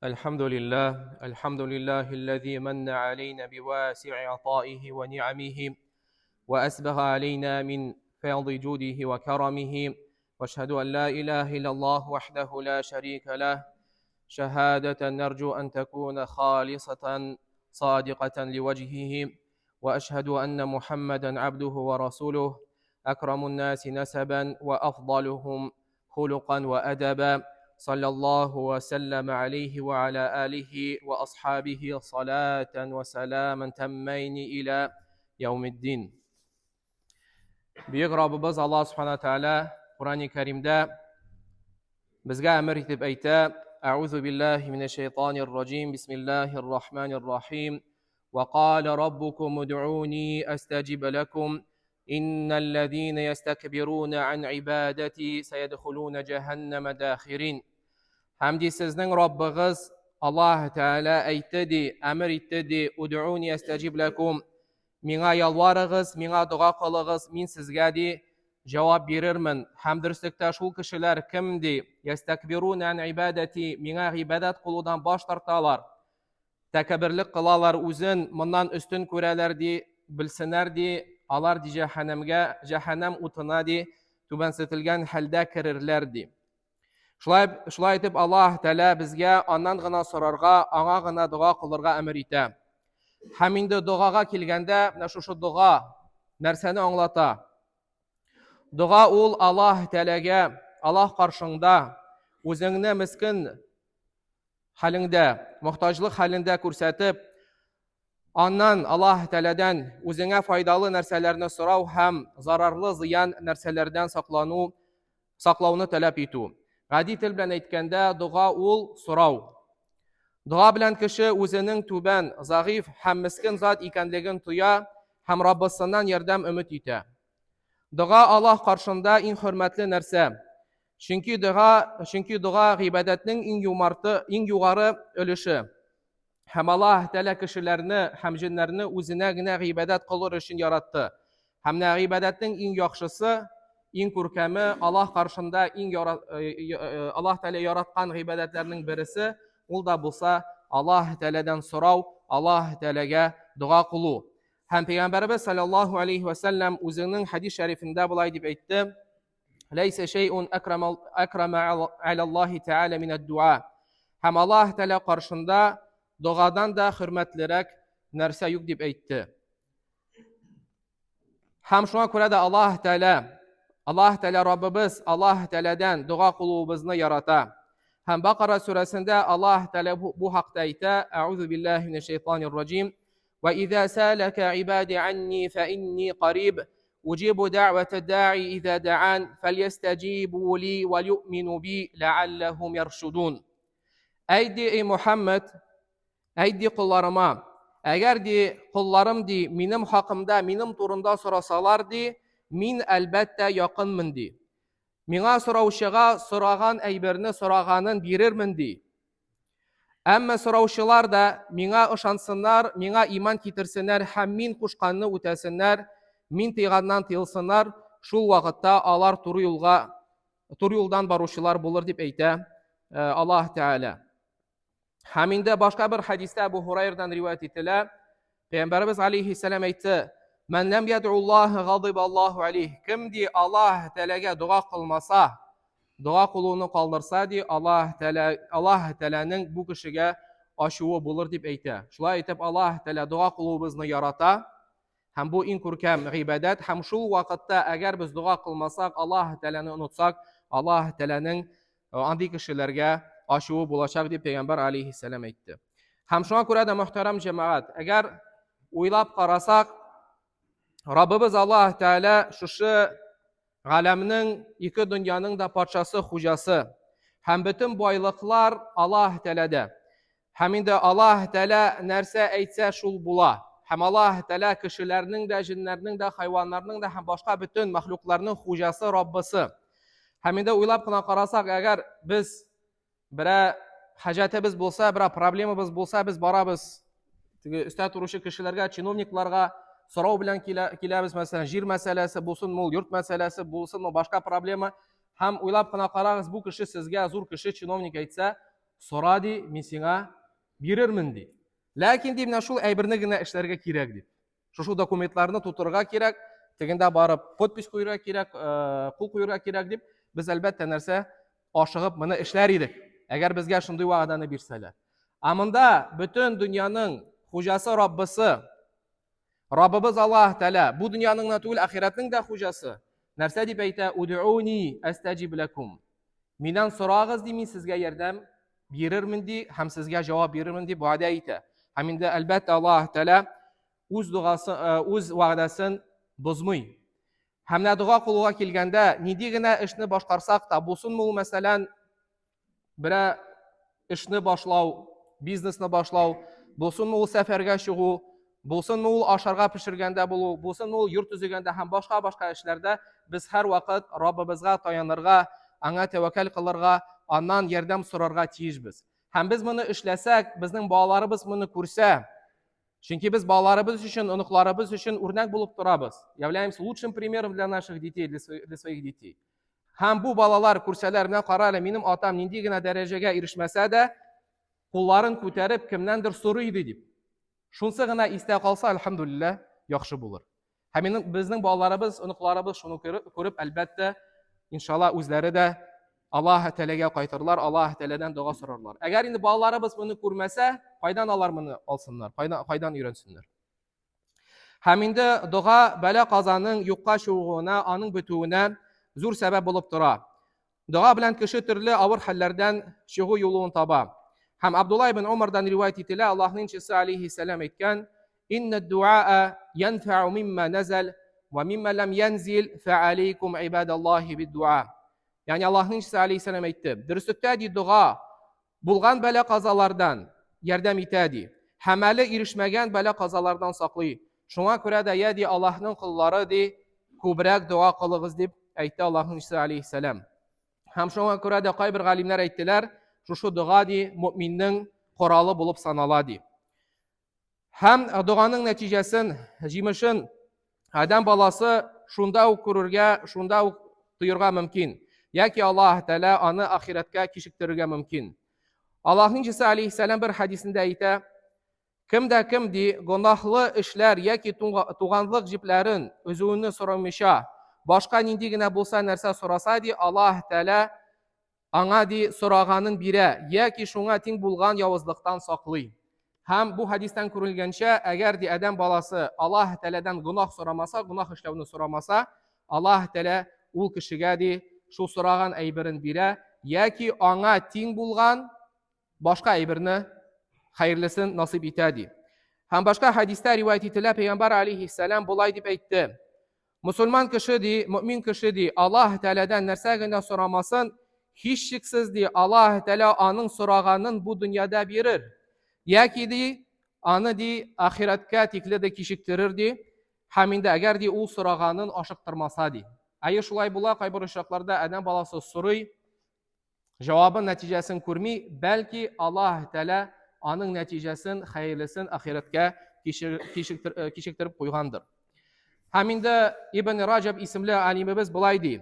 الحمد لله الحمد لله الذي من علينا بواسع عطائه ونعمه وأسبغ علينا من فيض جوده وكرمه واشهد أن لا إله إلا الله وحده لا شريك له شهادة نرجو أن تكون خالصة صادقة لوجهه وأشهد أن محمدا عبده ورسوله أكرم الناس نسبا وأفضلهم خلقا وأدبا صلى الله وسلم عليه وعلى آله وأصحابه صلاة وسلاما تمين إلى يوم الدين. Бөек Раббыбыз Аллаһ Субхана Тәгалә Коръәни Кәримдә безгә әмер итеп әйтә: Әгъузу биллаһи минәш шайтанир раҗим. Бисмиллаһир рахманир рахим. Ва кала раббукум удъуни астаҗиб лакум. Инналлазина ястакбируна ан ибадати саядхулуна җәһәннәмә дахирин. Һәм ди сезнең Раббыгыз Аллаһ Тәгалә әйтте ди, әмер итте ди, удъуни астаҗиб лакум. Миңа ялварыгыз, миңа дога кылыгыз, мин сезгә ди җавап бирермен. Һәм дөреслектә шул кешеләр кем ди, ястакбируна ан ибадати, миңа гыйбадәт кылудан баш тарталар. Тәкәбберлек кылалар, үзен моннан өстен күрәләр ди, белсеннәр ди, алар ди җәһәннәмгә, җәһәннәм утына ди, түбәнсетелгән хәлдә керерләр ди. Шулай, шулай итеп Аллаһ Тәгалә безгә аннан гына сорарга, аңа гына дога кылырга әмер итә. Һәм инде догага килгәндә, менә шушы дога нәрсәне аңлата? Дога ул Аллаһ Тәгаләгә, Аллаһ каршында үзеңне мескен хәлеңдә, мохтаҗлык хәлендә күрсәтеп, аннан Аллаһ Тәгаләдән үзеңә файдалы нәрсәләрне сорау һәм зарарлы зыян нәрсәләрдән саклану, саклауны таләп итү. Гади тел белән әйткәндә, дога ул сорау. Дога белән кеше үзенең түбән, зәгыйфь һәм мескен зат икәнлеген тоя һәм Раббысыннан ярдәм өмет итә. Дога Аллаһ каршында иң хөрмәтле нәрсә. Чөнки дога, чөнки дога гыйбадәтнең иң юмарты, иң югары өлеше. Һәм Аллаһ Тәгалә кешеләрне һәм җеннәрне үзенә генә гыйбадәт кылыр өчен яратты. Һәм менә гыйбадәтнең иң яхшысы, иң күркәме, Аллаһ каршында иң яра, э, э, э, Аллаһ Тәгалә яраткан гыйбадәтләрнең бересе, ул да булса Аллаһ Тәгаләдән сорау, Аллаһ Тәгаләгә дога кылу. Һәм Пәйгамбәребез саллаллаһу алейхи ва сәлләм үзенең хәдис шәрифендә болай дип әйтте: Ләйсә шәйун әкрама алаллаһи тәгалә минәд дуа. Һәм Аллаһ Тәгалә каршында догадан да хөрмәтлерәк нәрсә юк дип әйтте. Һәм шуңа күрә дә Аллаһ Тәгалә, Аллаһ Тәгалә Раббыбыз Аллаһ Тәгаләдән дога кылуыбызны ярата. Һәм Бакара сүрәсендә Аллаһ Тәгалә бу хакта әйтә: Әгъузу биллаһи минәш шайтанир раҗим. Ва иза сәләкә ибади анни фә инни кариб уҗибу дәгъвәтә даи иза даан фәльястәҗибу ли вә юъмину би ләалләһум яршудун. Әй ди, эй Мухаммад, әй ди колларыма, әгәр ди колларым ди минем хакымда, минем турында сорасалар ди, мин әлбәттә якынмын ди. Миңа сораучыга сораган әйберне сораганын бирермен ди. Әмма сораучылар да миңа ышансыннар, миңа иман китерсеннәр һәм мин кушканны үтәсеннәр, мин тыйганнан тыелсыннар, шул вакытта алар туры юлга туры юлдан баручылар булыр дип әйтә э, Аллаһ Тәгалә. Һәм инде башка бер хәдистә Әбу Һурайрдан риваять ителә. Пәйгамбәребез алейхиссәлам әйтте: "Мән ләм яд'уллаһ гадиба Аллаһу алейх". Кем ди Аллаһ Тәгаләгә дога кылмаса, дога кылуны калдырса ди, Аллаһ Тәгалә Аллаһ Тәгаләнең бу кешегә ачуы булыр дип әйтә. Шулай итеп Аллаһ Тәгалә дога кылуыбызны ярата. Һәм бу иң күркәм гыйбадәт. Һәм шул вакытта, әгәр без дога кылмасак, Аллаһ Тәгаләне онытсак, Аллаһ Тәгаләнең э, андый кешеләргә ачуы булачак дип пәйгамбәр алейхиссәлам әйтте. Һәм шуңа күрә дә мөхтәрәм җәмәгать, әгәр уйлап карасак, Раббыбыз Аллаһ Тәгалә шушы Галәмнең, ике дөньяның да патшасы, хуҗасы. Һәм бөтен байлыклар Аллаһ Тәгаләдә. Һәм инде Аллаһ Тәгалә нәрсә әйтсә, шул була. Һәм Аллаһ Тәгалә кешеләрнең дә, җеннәрнең дә, хайваннарның да һәм башка бөтен мәхлукларның хуҗасы, Раббысы. Һәм инде уйлап кына карасак, әгәр без Берә хаҗәтебез булса, берә проблемабыз булса, без барабыз теге өстә торучы кешеләргә, чиновникларга сорау белән килә, киләбез, мәсәлән, җир мәсьәләсе булсынмы ул, йорт мәсьәләсе булсынмы, башка проблема. Һәм уйлап кына карагыз, бу кеше сезгә зур кеше, чиновник әйтсә, Сора ди, мин сиңа бирермен ди. Ләкин ди, менә шул әйберне генә эшләргә кирәк дип. Шушы документларны тутырырга кирәк, тегендә барып подпись куярга кирәк, кул куярга кирәк дип, без әлбәттә нәрсә ашыгып моны эшләр идек, әгәр безгә шундый вәгъдәне бирсәләр. Ә монда бөтен дөньяның хуҗасы Раббысы, Раббыбыз Аллаһ Тәгалә, бу дөньяның гына түгел, ахирәтнең дә хуҗасы. Нәрсә дип әйтә? Удуни астаҗиб лакум. Миннән сорагыз ди, мин сезгә ярдәм бирермен ди һәм сезгә җавап бирермен дип вәгъдә итә. Һәм инде әлбәттә Аллаһ Тәгалә үз догасы, э, үз вәгъдәсен бозмый. Һәм менә дога кылуга килгәндә, нинди генә эшне башкарсак та, булсынмы ул мәсәлән, берә эшне башлау, бизнесны башлау, булсынмы ул сәфәргә чыгу, булсынмы ул ашарга пешергәндә булу, булсынмы ул йорт төзегәндә һәм башка-башка эшләрдә без һәрвакыт Раббыбызга таянырга, аңа тәвәккәл кылырга, аннан ярдәм сорарга тиешбез. Һәм без моны эшләсәк, безнең балаларыбыз моны күрсә, чөнки без балаларыбыз өчен, оныкларыбыз өчен үрнәк булып торабыз. Являемся лучшим примером для наших детей, для своих детей. Һәм бу балалар күрсәләр, менә кара әле, минем атам нинди генә дәрәҗәгә ирешмәсә дә, кулларын күтәреп кемнәндер сорый иде дип. Шунсы гына истә калса, әлхәмдүлилләһ, яхшы булыр. Һәм минем безнең балаларыбыз, оныкларыбыз шуны күреп, әлбәттә, иншалла үзләре дә Аллаһ Тәгаләгә кайтырлар, Аллаһ Тәгаләдән дога сорарлар. Әгәр инде балаларыбыз моны күрмәсә, кайдан алар моны алсыннар, кайдан, кайдан өйрәнсеннәр? Һәм инде дога бәла-казаның юкка чыгуына, аның бетүенә зур сәбәп булып тора. Дога белән кеше төрле авыр хәлләрдән чыгу юлын таба. Һәм Абдулла ибн Умардан риваять ителә, Аллаһның илчесе алейһиссәлам әйткән: "Инна дуаа янфa'у мимма назал ва мимма лам янзил фa'алейкум ибадаллахи биддуа". Ягъни Аллаһның илчесе алейһиссәлам әйтте: "Дөреслектә ди дога Булган бәла-казалардан ярдәм итә, ди. Һәм әле ирешмәгән бәла-казалардан саклый. Шуңа күрә дә, йә, ди, Аллаһның коллары, ди, күбрәк дога кылыгыз, дип әйтте Аллаһның илчесе алейһиссәлам. Һәм шуңа күрә дә кайбер галимнәр әйттеләр, шушы дога, ди, мөэминнең коралы булып санала, ди. Һәм доганың нәтиҗәсен, җимешен адәм баласы шунда ук күрергә, шунда ук тоерга мөмкин. Яки Аллаһ Тәгалә аны ахирәткә кичектерергә мөмкин. Аллаһның илчесе алейһиссәлам бер хәдисендә әйтә, Кем дә кем ди, гөнаһлы эшләр яки туганлык җепләрен өзүне сорамыйча, башка нинди генә булса нәрсә сораса ди, Аллаһ Тәгалә Аңа, ди, сораганын бирә, яки шуңа тиң булган явызлыктан саклый. Һәм бу хәдистән күрелгәнчә, әгәр, ди, адәм баласы Аллаһ Тәгаләдән гөнаһ сорамаса, гөнаһ эшләүне сорамаса, Аллаһ Тәгалә ул кешегә, ди, шул сораган әйберен бирә, яки аңа тиң булган башка әйберне, хәерлесен насыйп итә, ди. Һәм башка хәдистә риваять ителә, Пәйгамбәр алейһиссәлам болай дип әйтте: Мусульман кеше ди, мөмин кеше ди, Аллаһ Тәгаләдән нәрсә генә сорамасын, һичшиксез ди, Аллаһ Тәгалә аның сораганын бу дөньяда бирер. Яки ди, аны ди, ахирәткә тикле дә кичектерер ди, һәм инде әгәр ди ул сораганын ашыктырмаса ди. Әйе, шулай була, кайбер очракларда адәм баласы сорый, Җавабын, нәтиҗәсен күрми, бәлки Аллаһ Тәгалә аның нәтиҗәсен, хәерлесен ахирәткә кичектереп куйгандыр. Һәм инде Ибн Раҗаб исемле алимебез болай ди: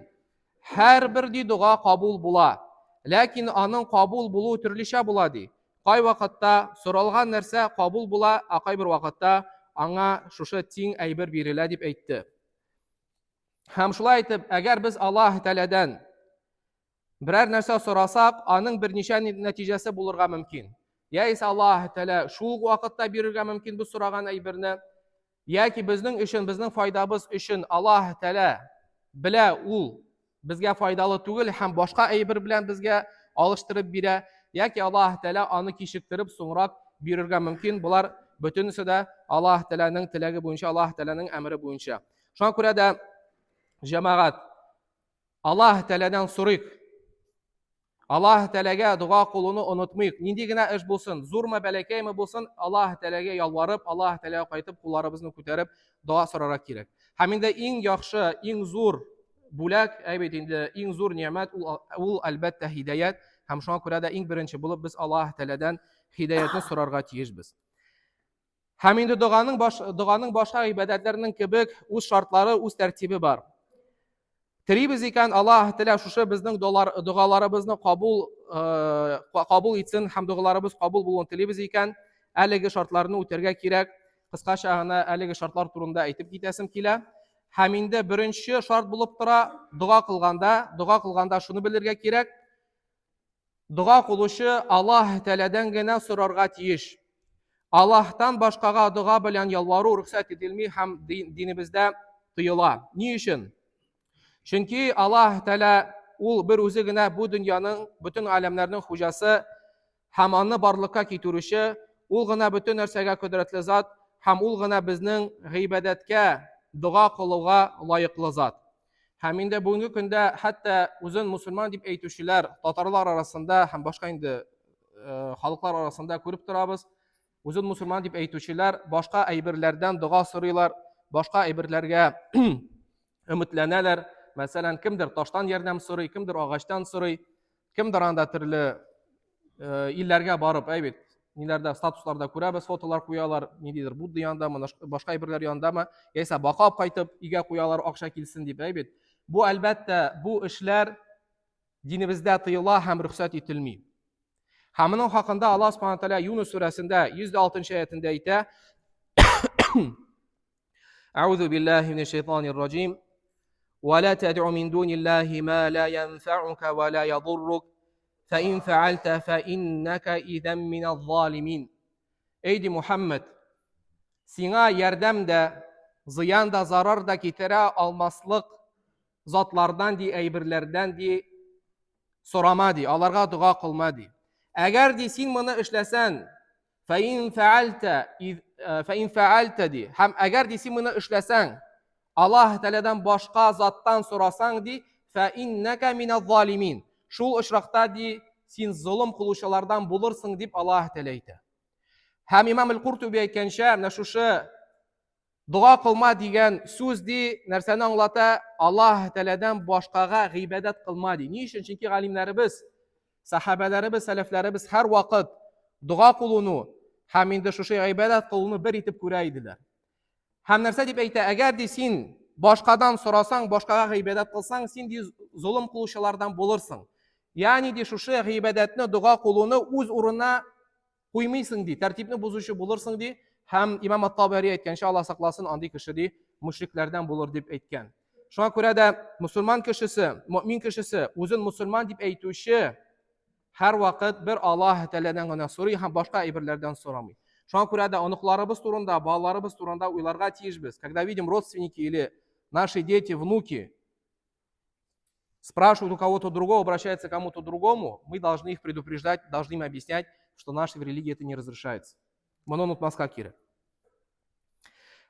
Һәрбер ди дога кабул була, ләкин аның кабул булуы төрлечә була ди. Кай вакытта соралган нәрсә кабул була, ә кайбер вакытта аңа шушы тиң әйбер бирелә дип әйтте. Һәм шулай итеп, әгәр без Аллаһ Тәгаләдән Берәр нәрсә сорасак, аның берничә нәтиҗәсе булырга мөмкин. Яисә Аллаһ Тәгалә шул ук вакытта бирергә мөмкин без сораган әйберне, яки безнең өчен, безнең файдабыз өчен Аллаһ Тәгалә белә, ул безгә файдалы түгел һәм башка әйбер белән безгә алыштырып бирә, яки Аллаһ Тәгалә аны кичектереп соңрак бирергә мөмкин. Болар бөтенесе дә Аллаһ Тәгаләнең теләге буенча, Аллаһ Тәгаләнең әмере буенча. Шуңа күрә дә җәмәгать Аллаһ Тәгаләдән сорыйк. Аллаһ Тәгаләгә дога кылуны онытмыйк. Нинди генә эш булсын, зурмы, бәләкәйме булсын, Аллаһ Тәгаләгә ялварып, Аллаһ Тәгаләгә кайтып, кулларыбызны күтәреп дога сорарга кирәк. Һәм инде иң яхшы, иң зур бүләк, әй бит инде иң зур ни'мәт ул, ул әлбәттә һидаят. Һәм шуңа күрә дә иң беренче булып без Аллаһ Тәгаләдән һидаятны сорарга тиешбез. Һәм инде доганың баш, доганың башка гыйбадәтләрнең кебек үз шартлары, үз тәртибе бар. Телибез икән, Аллаһ Тәгалә шушы безнең догаларыбызны кабул э, кабул итсен һәм догаларыбыз кабул булуын телибез икән, әлеге шартларны үтәргә кирәк. Кыскача гына әлеге шартлар турында әйтеп китәсем килә. Һәм инде беренче шарт булып тора, дога кылганда, дога кылганда шуны белергә кирәк. Дога кылучы Аллаһ Тәгаләдән генә сорарга тиеш. Аллаһтан башкага дога белән ялвару рөхсәт ителми һәм динебездә тыела. Ни өчен? Чөнки Аллаһ Тәгалә ул бер үзе генә бу дөньяның, бөтен галәмнәрнең хуҗасы һәм аны барлыкка китерүче, ул гына бөтен нәрсәгә кодрәтле зат һәм ул гына безнең гыйбадәткә, дога кылуга лаеклы зат. Һәм инде бүгенге көндә хәтта үзен мусульман дип әйтүчеләр татарлар арасында һәм башка инде э, халыклар арасында күреп торабыз. Үзен мусульман дип әйтүчеләр башка әйберләрдән дога сорыйлар, башка әйберләргә өметләнәләр. Мәсәлән, кемдер таштан ярдәм сорый, кемдер агачтан сорый. Кемдер анда төрле э, илләргә барып, әй бит, ниләрдә статусларда күрәбез, фотолар куялар, ниндидер Будда янындамы, башка әйберләр янындамы, яисә бака алып кайтып өйгә куялар, акча килсен дип, әй бит. Бу әлбәттә, бу эшләр динебездә тыела һәм рөхсәт ителми. Һәм моның хакында Аллаһ Субхану тәгалә Юнус сүрәсендә 106 аятендә әйтә. Әгъузу биллаһи минәш шайтанир раҗим. Ва ла тад'у мин дуниллаһи ма ла янфa'ука ва ла ядуррук. Фа ин фa'алта фа иннака идан миназ залимин. Эй ди Мухаммад, сиңа ярдәм дә, зыян да, зарар да китерә алмаслык затлардан ди, әйберләрдән ди, сорама ди, аларга дога кылма ди. Әгәр ди син моны эшләсән, Фәин фәальтә, фәин фәальтә ди. Һәм әгәр ди син моны эшләсәң, Аллаһ Тәгаләдән башка заттан сорасаң ди, фәиннәкә минәз-залимин. Шул очракта ди, син золым кылучылардан булырсың дип Аллаһ Тәгалә әйтә. Һәм Имам Аль-Куртуби әйткәнчә, менә шушы Дога кылма дигән сүз ди, нәрсәне аңлата? Аллаһ Тәгаләдән башкага гыйбадәт кылма ди. Ни өчен? Чөнки галимнәребез, сәхабәләребез, сәләфләребез һәрвакыт дога кылуны һәм инде шушы гыйбадәт кылуны бер итеп күрә иделәр. Һәм нәрсә дип әйтә? Әгәр ди син башкадан сорасаң, башкага гыйбадәт кылсаң, син ди золым кылучылардан булырсың. Ягъни ди шушы гыйбадәтне, дога кылуны үз урынына куймыйсың ди, тәртипне бозучы булырсың ди. Һәм имам Ат-Табари әйткәнчә, Алла сакласын, андый кеше ди мөшрикләрдән булыр дип әйткән. Шуңа күрә дә мусульман кешесе, мөмин кешесе, үзен мусульман дип әйтүче һәрвакыт бер Аллаһ Тәгаләдән генә сорый һәм башка әйберләрдән сорамый. Шуңа күрә дә оныкларыбыз турында, балаларыбыз турында уйларга тиешбез. Когда видим родственники или наши дети, внуки, спрашивают у кого-то другого, обращаются к кому-то другому, мы должны их предупреждать, должны им объяснять, что нашей в религии это не разрешается. Моны онытмаска кирәк.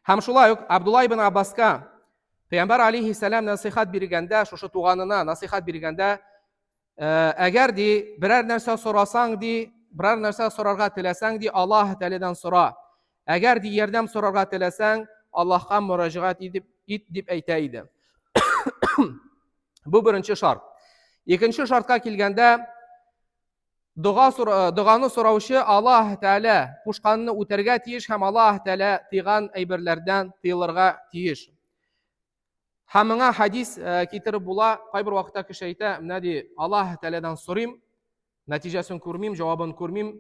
Һәм шулай ук Абдулла ибн Аббаска Пәйгамбәр алейхиссалам насыйхат биргәндә, шушы туганына насыйхат биргәндә, әгәр ди берәр нәрсә сорасаң ди, берәр нәрсә сорарга теләсәң ди, Аллаһ Тәгаләдән сора. Әгәр ди ярдәм сорарга теләсәң, Аллаһка мөрәҗәгать итеп ит дип әйтә иде. Бу беренче шарт. Икенче шартка килгәндә, дога доганы сораучы Аллаһ Тәгалә кушканны үтәргә тиеш һәм Аллаһ Тәгалә тыйган әйберләрдән тыелырга тиеш. Һәм моңа хадис китереп була. Кайбер вакытта кеше әйтә, менә ди, Аллаһ Тәгаләдән сорыйм, нәтиҗәсен күрмим, җавабын күрмим.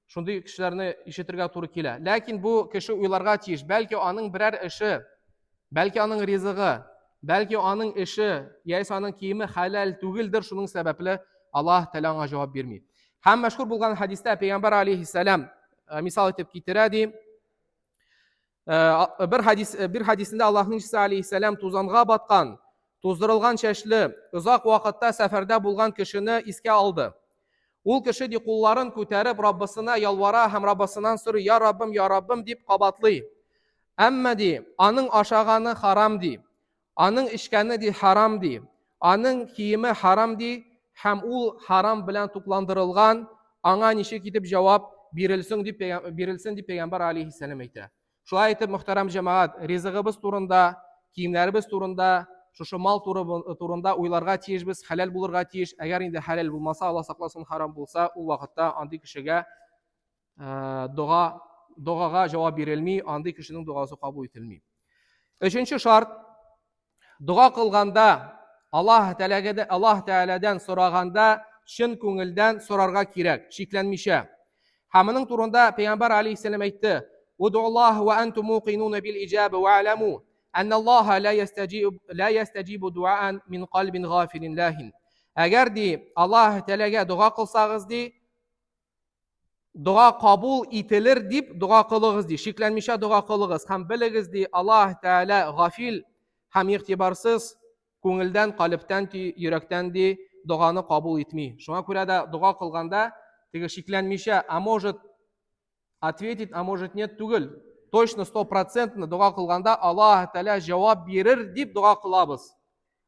Шундый кешеләрне ишетергә туры килә. Ләкин бу кеше уйларга тиеш, бәлки аның берәр эше, бәлки аның ризыгы, бәлки аның эше, яисә аның киеме хәләл түгелдер, шуның сәбәпле Аллаһ Тәгалә аңа җавап бирми. Һәм мәшһүр булган хадистә Пәйгамбәр алейхиссәлам мисал итеп китерә ди, бер хадис бер хадисендә Аллаһның илчесе алейхиссәлам тузанга баткан, туздырылган чәчле, озак вакытта сәфәрдә булган кешене искә алды. Ул кеше ди кулларын күтәреп Раббысына ялвара һәм Раббысынан сорый, "Я Раббым, я Раббым" дип кабатлый. Әмма ди, аның ашаганы харам ди. Аның эчкәне ди харам ди. Аның киеме харам ди һәм ул харам белән тукландырылган, аңа ничек итеп җавап бирелсен дип бирелсен дип пәйгамбәр алейхиссәлам әйтә. Шулай итеп, мөхтәрәм җәмәгать, ризыгыбыз турында, киемнәребез турында, шушы мал турында уйларга тиешбез, хәләл булырга тиеш. Әгәр инде хәләл булмаса, Алла сакласын, харам булса, ул вакытта андый кешегә дога догага җавап бирелми, андый кешенең догасы кабул ителми. Өченче шарт, дога кылганда Аллаһ Тәгаләгә Аллаһ Тәгаләдән сораганда чын күңелдән сорарга кирәк, шикләнмичә. Һәм моның турында Пәйгамбәр алейһиссәлам әйтте: "Удуллаһ ва антум муқинуна бил иҗаба ва аламу анналлаһа ла ястаҗиб ла ястаҗибу дуаан мин кальбин гафилин лахин." Әгәр ди Аллаһ Тәгаләгә дога кылсагыз ди, дога кабул ителер дип дога кылыгыз ди, шикләнмичә дога кылыгыз һәм белегез ди, Аллаһ Тәгалә гафил һәм игътибарсыз күңелдән, калебтән ди, йөрәктән ди доганы кабул итми. Шуңа күрә дә дога кылганда теге шикләнмичә, а может ответить, а может нет түгел. Точно стопроцентно дога кылганда Аллаһ Тәгалә җавап бирер дип дога кылабыз.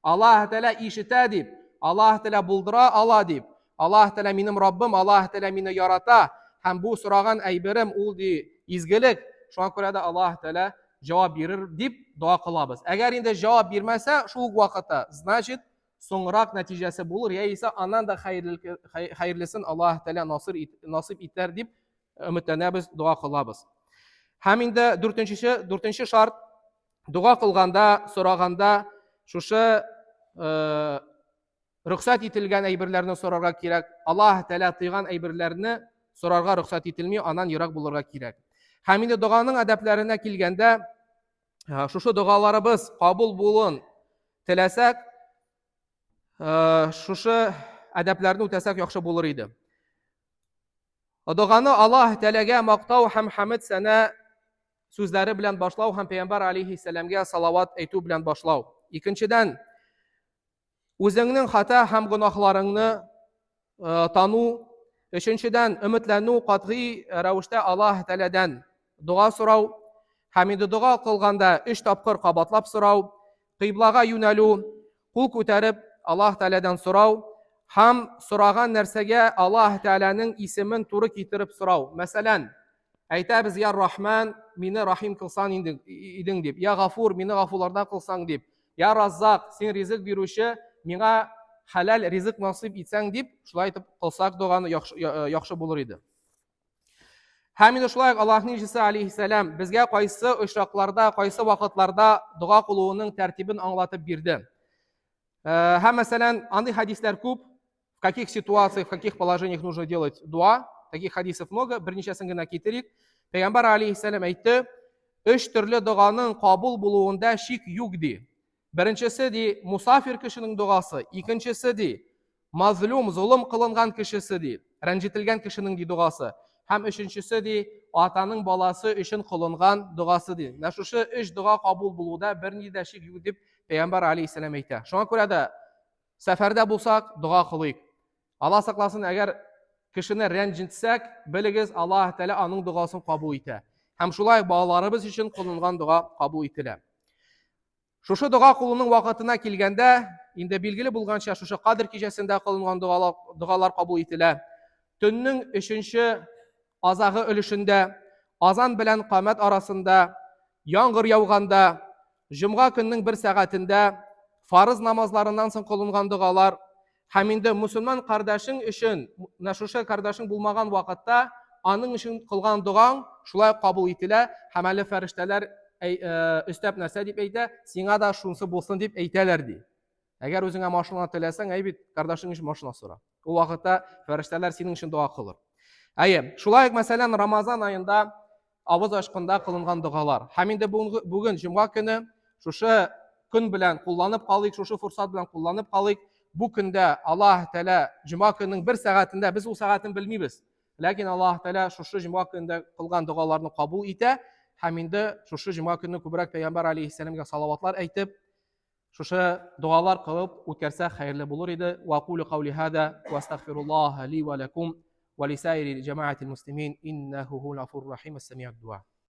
Аллаһ Тәгалә ишетә дип, Аллаһ Тәгалә булдыра ала дип, Аллаһ Тәгалә минем Раббым, Аллаһ Тәгалә мине ярата һәм бу сораган әйберем ул ди изгелек. Шуңа күрә дә Аллаһ Тәгалә җавап бирер дип дога кылабыз. Әгәр инде җавап бирмәсә, шул ук вакытта, значит, соңрак нәтиҗәсе булыр, яисә аннан да хәерлесен Аллаһ Тәгалә насыйп итәр дип өметләнәбез, дога кылабыз. Һәм инде дүртенчесе, дүртенче шарт, дога кылганда, сораганда шушы э, рөхсәт ителгән әйберләрне сорарга кирәк. Аллаһ Тәгалә тыйган әйберләрне сорарга рөхсәт ителми, аннан ерак булырга кирәк. Һәм инде доганың әдәпләренә килгәндә, э, шушы догаларыбыз кабул булуын теләсәк, э, шушы әдәпләрне үтәсәк яхшы булыр иде. Доганы Аллаһ Тәгаләгә мактау һәм хәмд сәнә сүзләре белән башлау һәм Пәйгамбәр алейһиссәламгә салават әйтү белән башлау. Икенчедән, үзеңнең хата һәм гөнаһларыңны э, тану. Өченчедән, өметләнү катгый рәвештә Аллаһ Тәгаләдән дога сорау һәм инде дога кылганда өч тапкыр кабатлап сорау, кыйблага юнәлү, кул күтәреп Аллаһ Тәгаләдән сорау һәм сораган нәрсәгә Аллаһ Тәгаләнең исемен туры китереп сорау. Мәсәлән, әйтәбез, Я Рахман, мине рахим кылсаң инде, идең дип. Я Гафур, мине гафулардан кылсаң дип. Я Раззак, син ризык бирүче, миңа хәләл ризык насыйп итсәң дип, шулай итеп кылсак доганы яхшы, яхшы булыр иде. Һәм инде шулай ук Аллаһның илчесе алейһиссәлам безгә кайсы очракларда, кайсы вакытларда дога кылуының тәртибен аңлатып бирде. Э, һәм мәсәлән, андый хәдисләр күп, в каких ситуациях, в каких положениях нужно делать дуа, таких хадисов много, берничәсен генә китерик. Пәйгамбәр алейһиссәлам әйтте, өч төрле доганың кабул булуында шик юк ди. Беренчесе ди, мусафир кешенең догасы, икенчесе ди, мазлум, золым кылынган кешесе ди, рәнҗетелгән кешенең ди догасы. Һәм өченчесе ди, атаның баласы өчен кылынган догасы ди. Менә шушы өч дога кабул булуда берни дә шик юк дип Пәйгамбәр алейһиссәлам әйтә. Шуңа күрә дә сәфәрдә булсак, дога кылыйк. Алла сакласын, әгәр кешене рәнҗетсәк, белегез, Аллаһ Тәгалә аның догасын кабул итә. Һәм шулай балаларыбыз өчен кылынган дога кабул ителә. Шушы дога кылуның вакытына килгәндә, инде билгеле булганча, шушы Кадер кичәсендә кылынган догалар, догалар кабул ителә. Төннең өченче азагы өлешендә, азан белән камәт арасында, яңгыр яуганда, җомга көннең бер сәгатендә, фарыз намазларыннан соң кылынган догалар һәм инде мөселман кардәшең өчен, менә шушы кардәшең булмаган вакытта, аның өчен кылган догаң шулай кабул ителә һәм әле фәрештәләр э, өстәп нәрсә дип әйтә? Сиңа да шунысы булсын дип әйтәләр ди. Әгәр үзеңә машина теләсәң, әй бит, кардәшең өчен машина сора. Ул вакытта фәрештәләр синең өчен дога кылыр. Әйе, шулай ук мәсәлән, Рамазан аенда авыз ачканда кылынган догалар. Һәм инде бүген җомга көне шушы көн белән кулланып калыйк, шушы форсат белән кулланып калыйк. Бу көндә Аллаһ Тәгалә җомга көненең бер сәгатендә, без ул сәгатен белмибез. Ләкин Аллаһ Тәгалә шушы җомга көнендә кылган догаларны кабул итә һәм инде шушы җомга көнне күбрәк Пәйгамбәр алейһиссәламгә салаватлар әйтеп, шушы догалар кылып үткәрсәк хәерле булыр иде. Ва кулу каули хада ва астагфируллаһа ли ва лакум ва лисаири җәмәгатил муслимин иннаху хуал гафурур рахим. Ас-сами'уд дуа.